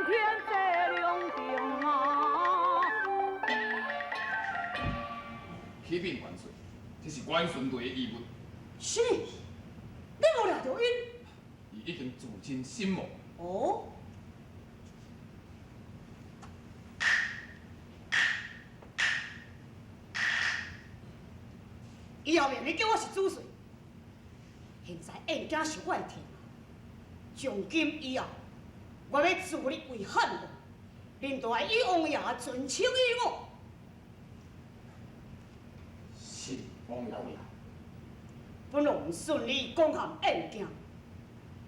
天这两边啊。启禀元帅，这是阮巡队的遗物。是，你无掠著𪜶？伊已经自尽身亡。哦。以后面你叫我是主帅，现在燕京是我的天下。从今以后，我欲自立为汉王，恁都爱以王爷尊称于我。是王爷。本王顺利攻陷燕京，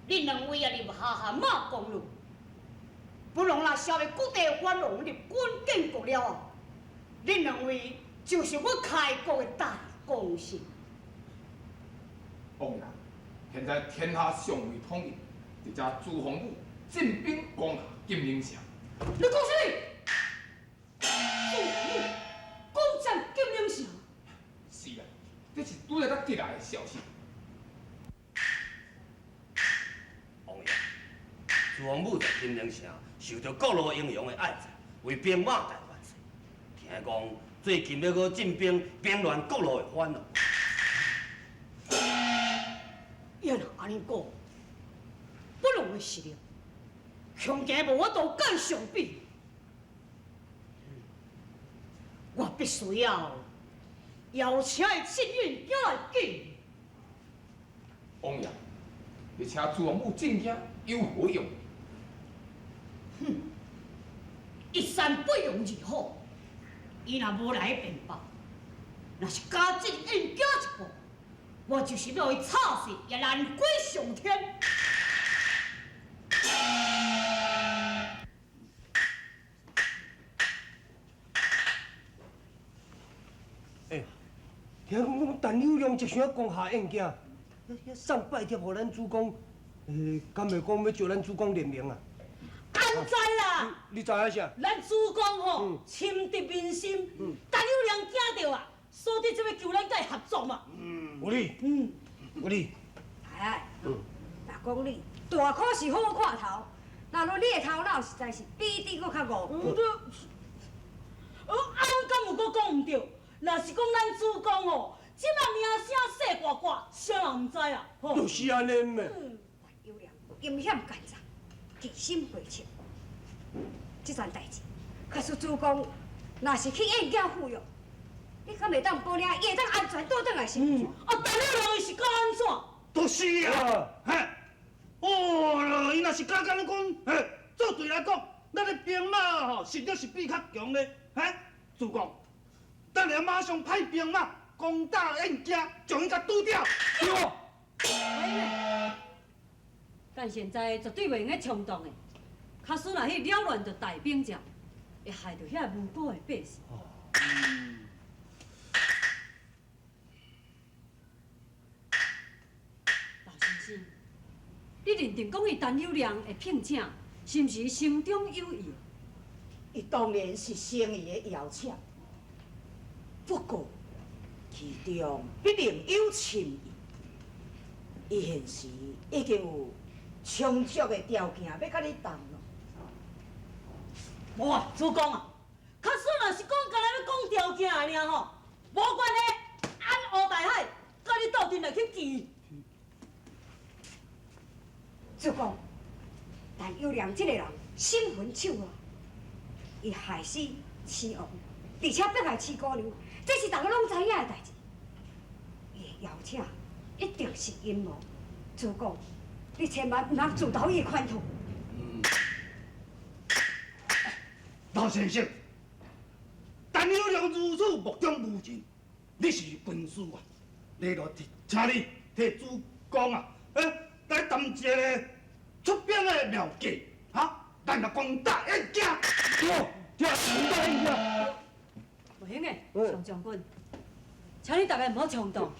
恁两位也入下汉马公路。本王若消灭故地藩王入军建国了后，恁两位就是我开国的大功臣。王爷，现在天下尚未统一，伫遮朱洪武进兵攻下金陵城。你讲啥物？朱洪武攻占金陵城？是啊，这是拄才才得来的消息。王爷，朱洪武在金陵城受到各路英雄的爱戴，为兵马大元帅。听讲最近欲阁进兵平乱各路的反乱。伊若按呢讲，本王的实力恐惊无法度佮伊相比。我必须要邀请伊进燕京来见。王爷，你请朱王母进京有何用？哼，一山不容二虎，伊若无来辩驳，若是敢进燕京一步，我就是欲伊插死，也难归上天。欸，听讲讲陈友谅一想攻下燕京，遐送拜帖予咱主公，敢袂讲欲招咱主公联名啊？安知啦？你知影啥？咱主公吼深得民心，陈友谅惊著啊，所以才欲求咱佮伊合作嘛。有理。有理。哎，若讲你大可是好看头，若论你的头脑实在是比猪阁较戆。啊，敢有阁讲毋对？若是讲咱主公吼，这马名声世挂挂，啥人毋知啊？吼。就是按呢嘛。友良阴险奸诈，居心叵测，这件代志，假使主公若是去燕京赴约，你敢会当保领伊会当安全倒转来是？啊，陈友谅伊是敢按怎？就是啊，嘿，哦，伊若是敢按呢讲，嘿，做对来讲，咱的兵马吼实力是比较强的，嘿，主公，等下马上派兵马攻打燕京，将伊共拄掉。对。但现在绝对袂用得冲动的，假使若去扰乱著大兵将，会害著遐无辜的百姓。老先生，你认定讲伊陈友谅会聘请，是毋是心中有意？伊当然是诚意的邀请，不过其中必定有深意。伊现时已经有充足的条件欲佮你谈咯。无啊，主公啊，假使若是讲干焦欲讲条件的尔吼，无关系，按乌大海，佮你斗阵来去见伊。主公，陈友谅这个人心狠手辣，伊害死齐王，而且迫害齐姑娘，这是大家拢知影的代志。伊的邀请一定是阴谋，主公，你千万毋通自投伊的圈套。老先生，陈友谅如此目中无人，你是军师啊，你著请你替主公啊，来谈一个出兵的妙计，哈，咱来攻打燕京。对，对，攻打燕京。袂用的，上将军，请你大家毋好冲动，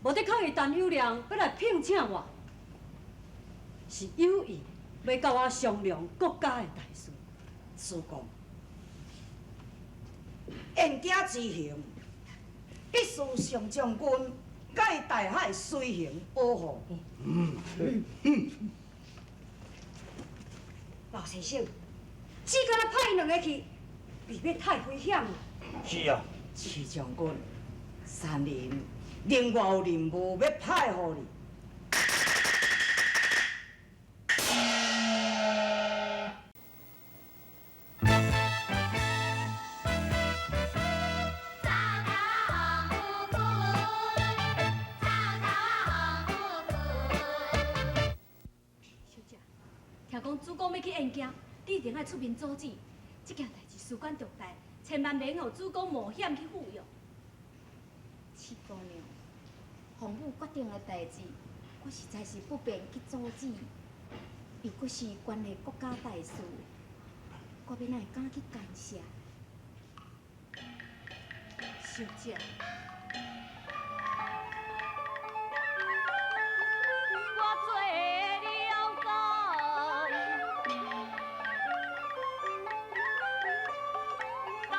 无得抗议陈友谅欲来聘请我，是有意欲佮我商量国家的大事。主公，燕京之行，必须上将军佮伊大海随行保护。老先生，只敢若派𪜶兩个去，未免太危险啦。是啊，徐将军，三林另外有任务欲派予你。小姐，听讲主公欲去燕京，你一定爱出面阻止。这件代志事关重大，千万袂用予主公冒险去赴约。七姑娘，洪武决定的代志，我实在是不便去阻止。又阁是关系国家大事，我欲哪会敢去干涉？小姐。我做了解，陈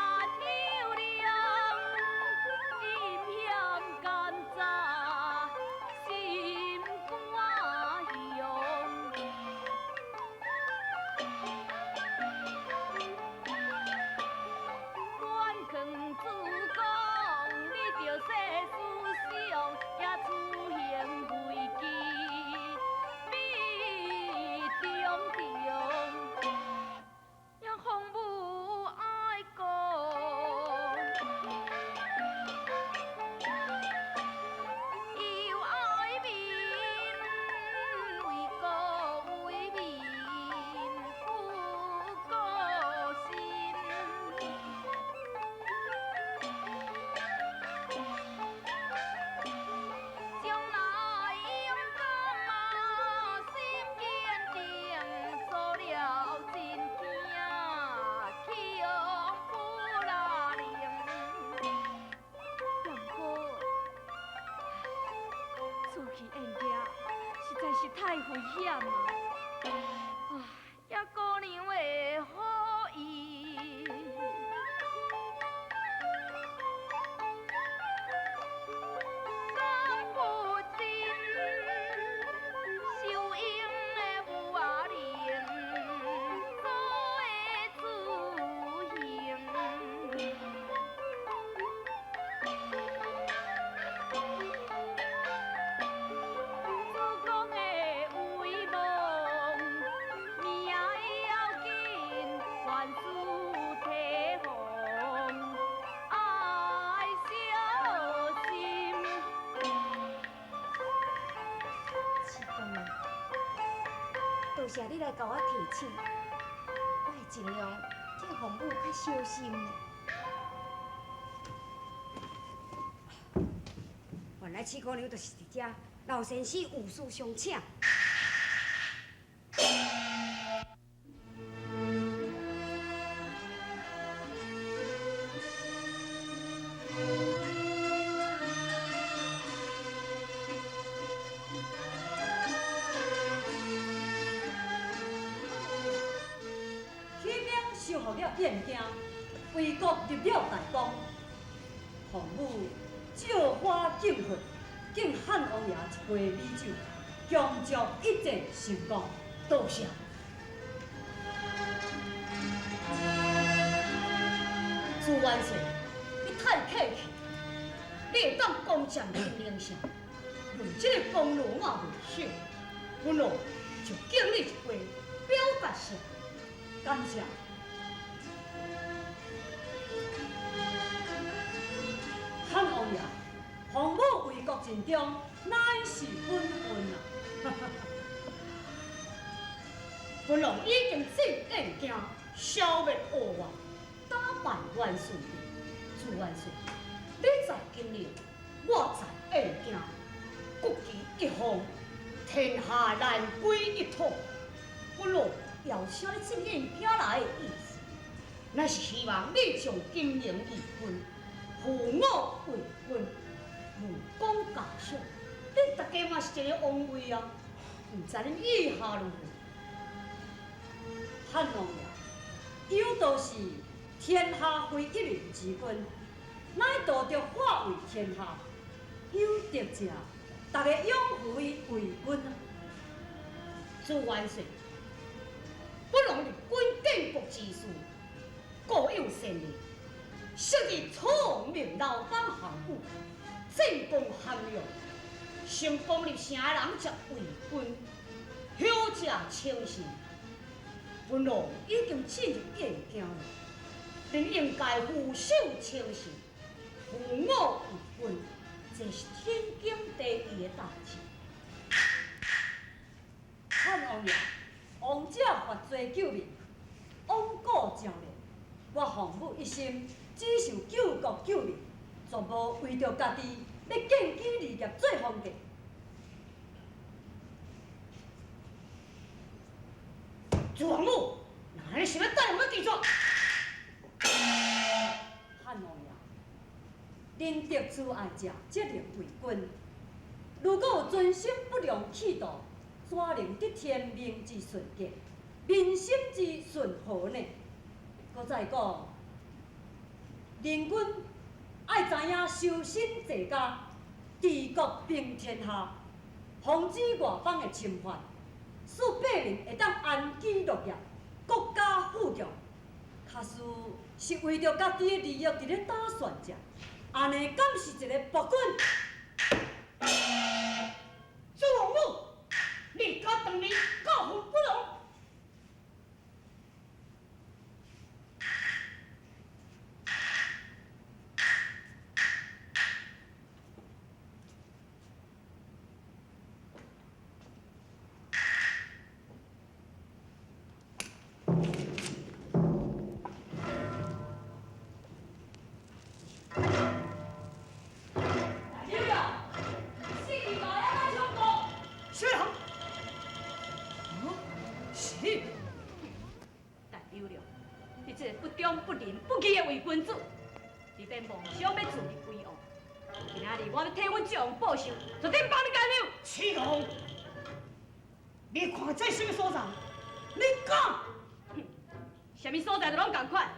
友谅阴险奸诈，心肝雄。愿劝主公，你著细思想，也此行危机必重重。也风雨爱国，又爱民，为国为民不顾身。将来勇敢啊，心坚定，做了真惊，去予不拉灵。不过，出去燕京实在是太危险啊！唉，也姑娘的好意。敢不真，受用的有啊灵，所的自行。主公的威望，命要紧，万事提防，爱小心。七姑娘，多谢你来共我提醒，我会尽量叫洪武较小心的。原来七姑娘就是伫遮，老先生有事相请。起兵收复了燕京，为国立了大功。洪武借花敬佛，敬汉王爷一杯美酒，恭祝一战成功。多谢。朱元帅，你太客气，你会当攻占金陵城，论这个功劳我袂少，本王就敬你一杯，表达谢。感谢。汉王爷，洪武为国尽忠，乃是本分啊！本王已经进燕京，消灭倭外，打败元顺帝。朱元帅，你在金陵，我在燕京，国旗一方，天下难归一统。本王邀请你进燕京来的意思，乃是希望你将金陵义军扶我为君，论讲家赏，你大家嘛是一个王位啊，毋知恁意下如何？汉王爷，有道是天下非一人之君，乃道德化为天下，有德者，大家拥护伊为君啊。朱元帅，本王立军建国之事，昔日聪明老板项羽，战功涵养，成功入城的人才为君，休者称臣。本王已经进入燕京了，恁应该俯首称臣，扶我为君，这是天经地义的代志。汉王爷，王者犯罪救民，枉顾朝令。我项羽一心只想救国救民，绝无为著家己欲建基立业做皇帝。朱王母，那你想欲带我们记住？汉王爷，仁德慈爱者，则能为君。如果有存心不良企图，怎能得天命之顺格，民心之顺和呢？阁再讲，人君爱知影修身齐家，治国平天下，防止外邦的侵犯，使百民会当安居乐业，国家富强。假使是为著家己的利益伫咧打算者，按呢敢是一个暴君？朱王母，你敢当面教训不容？什么人？是你。陈友谅，你这个不忠不仁不义的伪君子，你便妄想欲自立为王。今仔日我欲替阮舅王报仇，绝对帮你干了。七龙，你看这什么所在？你敢？哼，什么所在都拢仝款。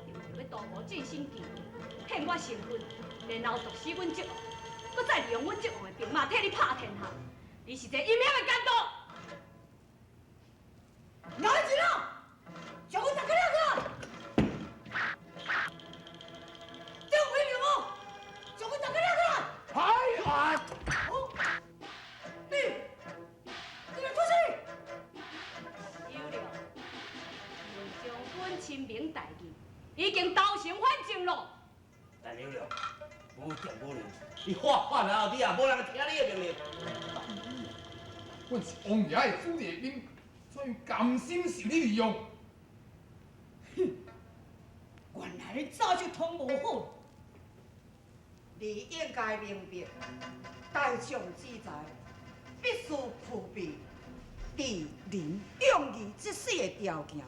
你为著欲图无晋升机会，骗我身份，然后毒死阮舅王，阁再利用阮舅王的兵马替你拍天下。你是一个阴险的奸徒！来人啊！将阮大家掠起来！张伟明哦，将阮大家掠起来！哎呀！哦，你，你来做啥？有了，文将军亲明大义，已经投降反正咯。陈友谅，无忠无仁，你喊喊了后，你也无人听你的命令。阮是王爷的子弟兵，怎样甘心受你利用？哼，原来你早就通无好。你应该明白，大将之才必须具备智、仁、勇、义这四个条件。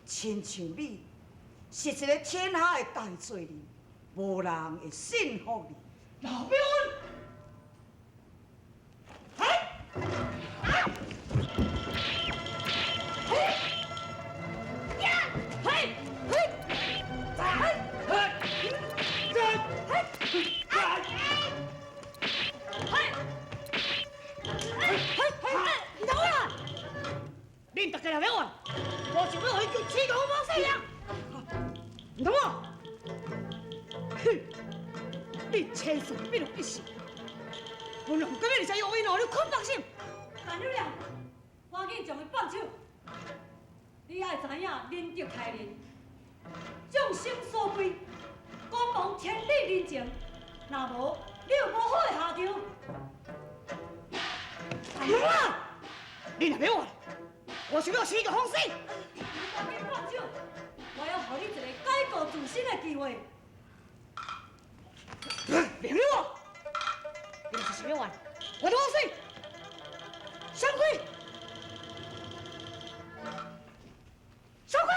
亲像你，是一个天下的大罪人，无人会信服你。老表。恁大家若欲换，我就欲予伊叫七龙无死人。唔通我，哼！你千岁必有一死，本王今日才用伊两你捆百姓。陈友谅，赶紧将伊放手。你爱知影仁德开人，众星所归，光芒天理人情。若无，你有无好的下场。陈友谅，你若欲换，我就欲死个放死。你赶紧放手，我要予你一个改过自新的机会。明了，你若是想欲换，我就放死。闪开！闪开！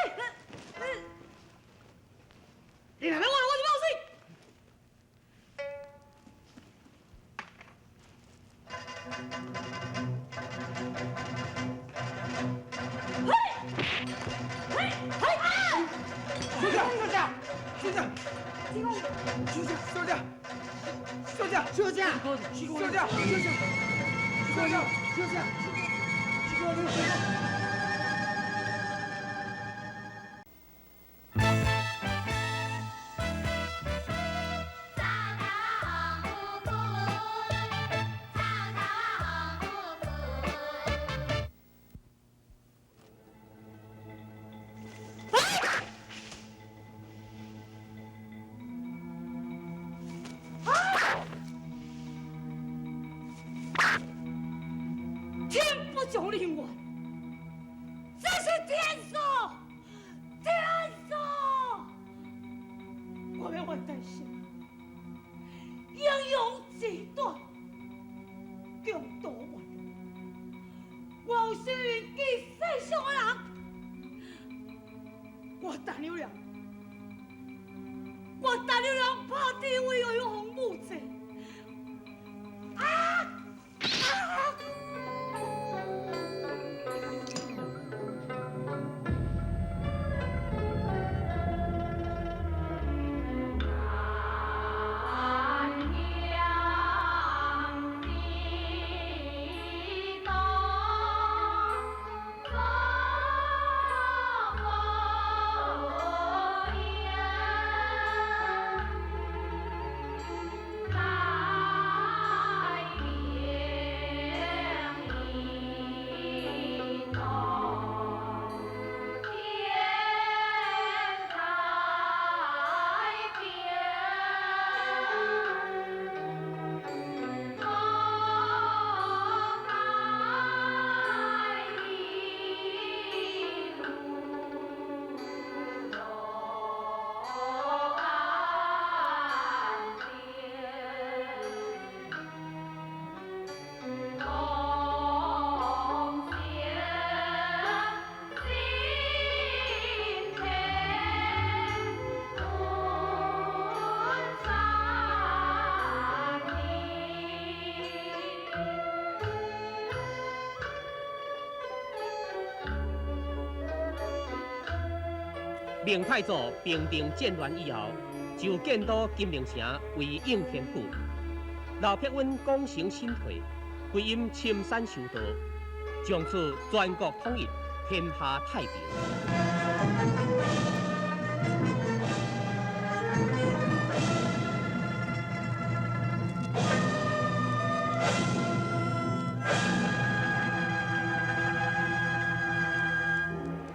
你若欲换，我就放死。小姐，小姐，小姐，小姐，小姐，小姐，小姐，小姐，小姐，小姐。将你怨，这是天数，天数！我欲怨大圣，英勇志短，强盗万路，我有心记世上的人，我陈友谅，我陈友谅拍天威予洪武济，啊啊！明太祖平定战乱以后，就建都金陵城为应天府。刘伯温功成身退，归隐深山修道，从此全国统一，天下太平。